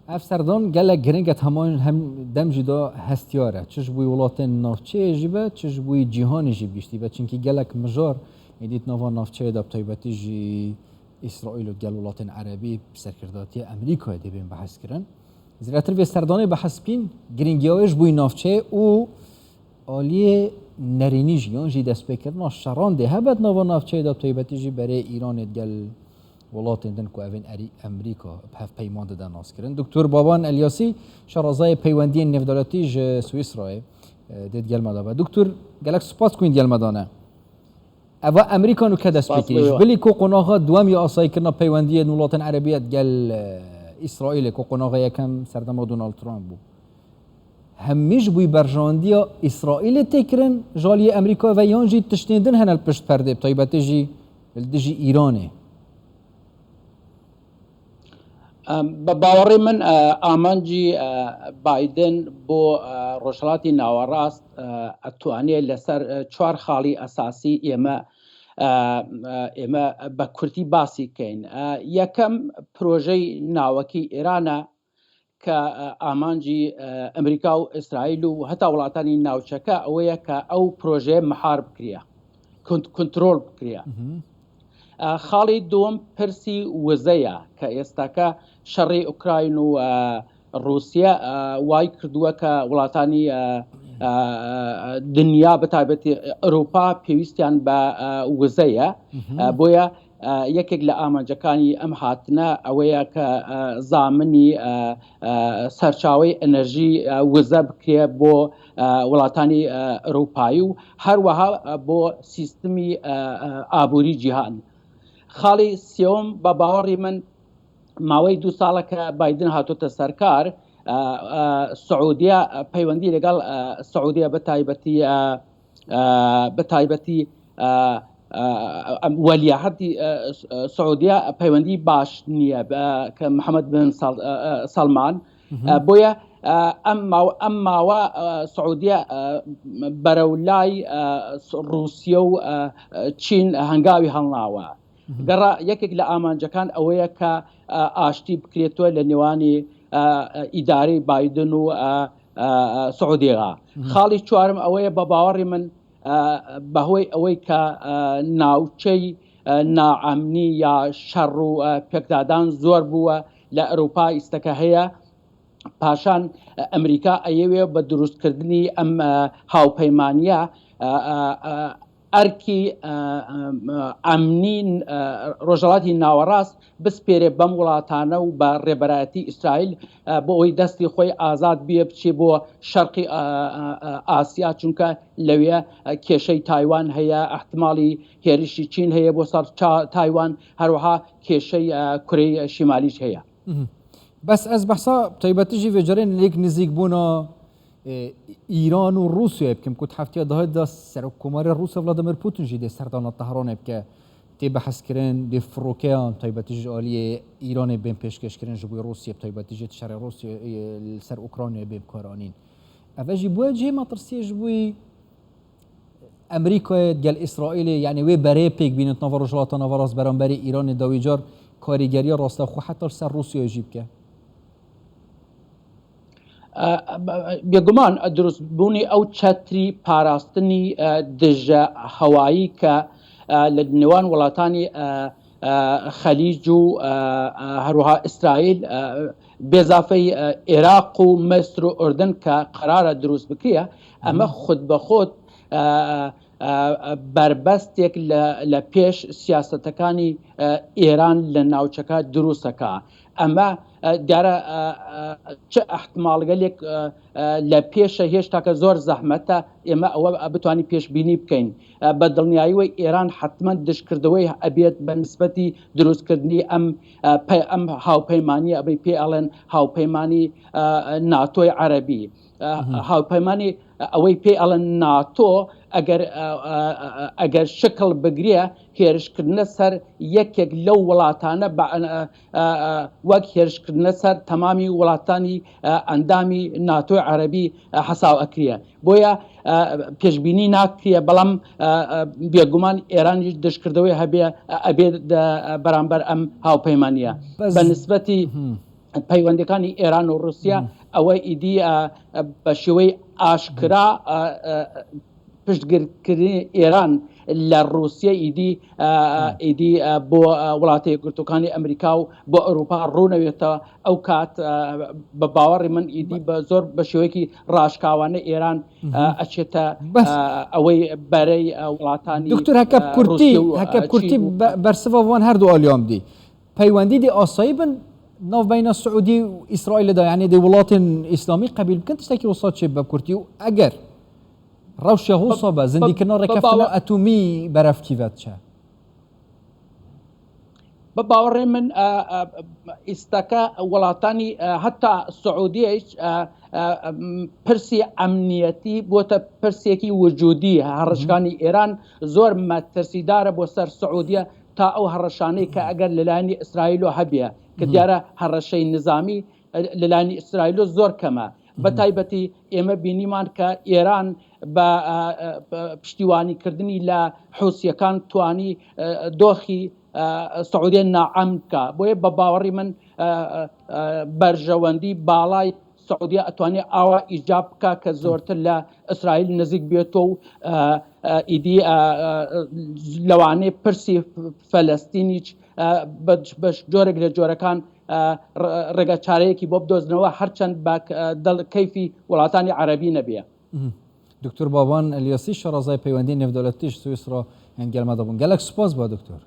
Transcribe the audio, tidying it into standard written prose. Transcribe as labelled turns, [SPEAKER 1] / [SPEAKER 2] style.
[SPEAKER 1] Ev serdan gelek giring e heman hem dem jî da hestiyar e. Çi ji bo welatên navçeyê jî be, çi ji bo cîhanê jî bi giştî be. Çimkî gelek mijar êdî di nava navçeyê de bi taybetî jî Îsraîl û gel welatên Erebî bi serkirdatiya Amerîkayê dê bên behskirin. Zêdetir vê serdanê behs bikîn, girîngiya wê ji bo navçeyê û aliyê nerînî jî yan jî destpêkirina şeran dê hebe di nava navçeyê de bi taybetî jî berê Îranê digel welatên din ku evên erî Amerîka bi hevpeyman dide naskirin. Doktor Baban Elyasî şarazayê peywendiyên nêvdewletî ji Swîsrayê dê digel me de be. Doktor gelek spas ku hûn digel me de ne. Eva Amerîka nûke dest pê kirî. Ji bilî ku qonaxa duwem ya asayîkirina peywendiyên welatên erebî ye digel Îsraîlê ku qonaxa yekem serdema Donald Trump bû. Hemî ji bo berjewendiya Îsraîlê tê kirin ji aliyê Amerîkayê ve yan jî tiştên din hene li pişt perdê bi taybetî jî li dijî Îranê.
[SPEAKER 2] Bi bawerê min amancî Biden bo Rojhilatî Nawerast توانێ لەسەر چوار خاڵی ئەساسی ئێمە ئێمە بە کورتی باسی کەین. یەکەم پرۆژەی ناوەکی ئێرانە کە ئامانجی ئەمریکا و ئیسرائیل و هەتا وڵاتانی ناوچەکە ئەوەیە کە ئەو پرۆژەیە مەحار بکرێ کنترۆل بکرێ. خاڵی دووەم پرسی وزەیە کە ئێستاکە شەڕی ئۆکراین و ڕووسیا وای کردووە کە وڵاتانی دنیا بە تایبەتی ئەوروپا پێویستیان بە وزەیە بۆیە یەکێک لە ئامانجەکانی ئەم هاتنە ئەوەیە کە زامنی سەرچاوەی ئەنەرژی وزە بکرێ بۆ وڵاتانی ئەوروپایی و هەروەها بۆ سیستمی ئابووری جیهان. خاڵی سێوم بە باوەڕی من ماوەی دوو ساڵە کە بایدن هاتۆتە سەرکار سعودیە پەیوەندی لەگەڵ سعودیە بە تایبەتی بە تایبەتی وەلیعهدی سعودیە پەیوەندی باش نییە کە محەممەد بن سەڵمان بۆیە ئەم ئەم ماوە سعودیە بەرەو لای ڕوسیە و چین هەنگاوی هەڵناوە گەڕا یەکێک لە ئامانجەکان ئەوەیە کە ئاشتی بکرێتەوە لە نێوانی ئیدارەی بایدن و سعودیغا خاڵی چوارم ئەوەیە بە باوەڕی من بەهۆی ئەوەی کە ناوچەی نائەمنی یا شەڕ و پێکدادان زۆر بووە لە ئەروپا ئیستەکە هەیە پاشان ئەمریکا ئەیەوێ بە دروستکردنی ئەم هاوپەیمانە ئەرکی ئەمنی ڕۆژهەڵاتی ناوەڕاست بسپێرێ بەم وڵاتانە و بە ڕێبەرایەتی ئیسرائیل بۆ ئەوەی دەستی خۆی ئازاد بێ بچێ بۆ شەرقی ئاسیا چونکە لەوێ کێشەی تایوان هەیە ئەحتماڵی هێرشی چین هەیە بۆ سەر تایوان هەروەها کێشەی کورەی شیمالیش هەیە.
[SPEAKER 1] بەس ئەز بەحسا تایبەتی ژی ڤێ لێک نزیک بوونا ئیران و ڕووسیای بکەم کو هەفتیا داهات دا سەرۆک کۆماری ڕووسیا ڤلادیمیر پوتین ژی دێ سەردانا تەهرانێ بکە تێ بەحسکردن دێ فڕۆکەیان تایبەتی ژ ئالیێ ئیرانێ بێن پێشکەشکردن ji بۆ ڕووسیە تایبەتی ژ شەڕێ ڕووسیا سەر ئۆکرانیا بێ بکارانین ئەڤە ژی بووە جێ مەترسیە ji بۆی ئەمریکایە گەل ئیسرائیلێ یعنی وێ بەرەیە پێک بینن ناڤ ڕۆژهەڵاتە ناوەڕاست بەرامبەری ئیرانێ داوی جار کاریگەریە ڕاستەوخۆ حتا سەر ڕووسیای ژی بکە.
[SPEAKER 2] بێگومان دروستبوونی ئەو چەتری پاراستنی دژە هەوایی کە لە نێوان وڵاتانی خەلیج و هەروەها ئیسرائیل بێزافەی عێراق و مصر و ئوردن کە قەرارە دروست بکرێ ئەمە خود بە خۆت بەربەستێک لە پێش سیاسەتەکانی ئێران لە ناوچەکە دروستەکە ئەمە دیارە چ ئەحتماڵگەلێک لە پێشە هێشتاکە زۆر زەحمەتە ئێمە ئەوە بتوانین پێشبینی بکەین بە دڵنیاییەوەی ئێران حتمما دژکردەوەی ئەبێت بە نسبەتی دروستکردنی ئەم ئەم هاوپەیمانیە ئەبەی پێ ئەڵێن هاوپەیمانی ناتۆی عەربی هاوپەیمانی ئەوەی پێ ئەڵێن ناتۆ ئەگەر ئەگەر شکڵ بگرێ هێرشکردنە سەر یەکێک لەو وڵاتانە وەک هێرشکردنە سەر تەمامی وڵاتانی ئەندامی ناتۆی عەرەبی حەساو ئەکریە بۆیە پێشبینی ناکرێ بەڵام بێگومان ئێرانیش دژکردەوەی هەبێ ئەبێ بەرامبەر ئەم هاوپەیمانیە بە نسبەتی. پەیوەندەکانی ئێران و ڕوسیا ئەوە ئیدی بە شێوەی ئاشکرا پشتگرکردنی ئێران لە ڕوسیە ئیدی ئیدی بۆ وڵاتە یەکگرتووەکانی ئەمریکا و بۆ ئەوروپا ڕوونەوێتەوە ئەو کات بە باوەڕی من ئیدی بە زۆر بە شێوەیەکی ڕاشکاوانە ئێران ئەچێتە ئەوەی بەرەی وڵاتانی
[SPEAKER 1] دکتۆر هەکە کورتی هەکە کورتی بەرسڤ وان هەردوو ئالیام دی پەیوەندی دی ئاسایی بن ناوبەینە سعودی و ئیسرائیلدا یعنی دی وڵاتên ئیسلامی قبیل بکەن تشتێکی وسا چێ بە کورتی و ئەگەر ڕەوشە هوسا بە زندیکردنا ڕێکەفتنا ئەتومی بەرەف کیڤە چە؟
[SPEAKER 2] بە باوەڕی من ئیستاکە وڵاتانی هەتا سعودیەیش پرسی ئەمنیەتی بۆتە پرسێکی وجودی هەڕشکانی ئێران زۆر مەترسیدارە بۆ سەر سعودیە تا ئەو هەڕەشانەی کە ئەگەر لەلایەنی ئیسرائیلۆ هەبێ کە دیارە هەڕەشەی نزامی لەلایەنی ئیسرائیلۆ زۆر کەمە بە تایبەتی ئێمە بینیمان کە ئێران بە پشتیوانی کردنی لە حوسیەکان توانی دۆخی سعودیە نائەمن بکا بۆیە بە باوەڕی من بەرژەوەندی باڵای سعودیە ئەتوانێ ئاوا ئیجاب بکا کە زۆرتر لە ئیسرائیل نزیک بێتەوە و ئیدی لەوانەیە پرسی فەلەستینیش بە جۆرێک لە جۆرەکان ڕێگا چارەیەکی بۆ بدۆزنەوە هەرچەند بە دڵ کەیفی وڵاتانی عەرەبی نەبێ.
[SPEAKER 1] دکتۆر بابان ئەلیاسی شارەزای پەیوەندی نێودەولەتیش سویسرا هێند گەلمەدا بوون. گەلەک سوپاس بە دکتۆر.